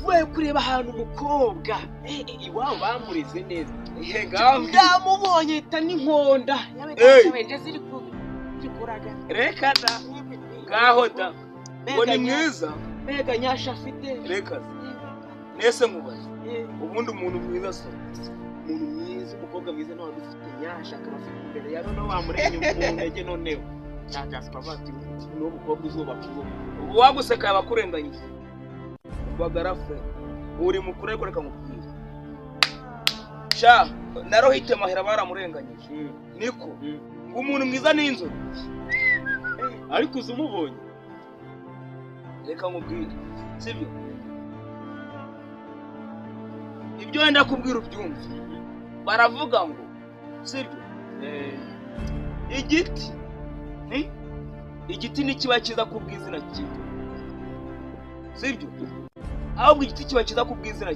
Mvuye kureba ahantu umukobwa iwabo bamureze neza. Ihe, ngaho. Ndamubonye ita n'inkonda. Hey. Yabaye ziri kuraga. Reka da, ngaho da, ngo ni mwiza. Mbega nyasha afite. Reka se nese nkubaze, ubundi umuntu mwiza so? Umuntu mwiza, umukobwa mwiza nawe ufite nyasha, akaba afite imbere ya noneho wamurenya mu ntege, noneho cyangwa ati ni umukobwa uzubaka urugo. Ubu waguseka yaba akurenganyije. Bagarafe uri mukuru, ariko reka nkubwire sha, na Rohite Mahera baramurenganyije. Niko ngo umuntu mwiza ni inzobe. Ariko uzi umubonye. Reka nkubwire, sibyo? Ibyo wenda kubwira ubyumve. Baravuga ngo, sibyo, igiti nti igiti ntikiba cyiza ku bw'izina cyitwa, sibyo? Ahubwo igiti kiba cyiza ku bw'izina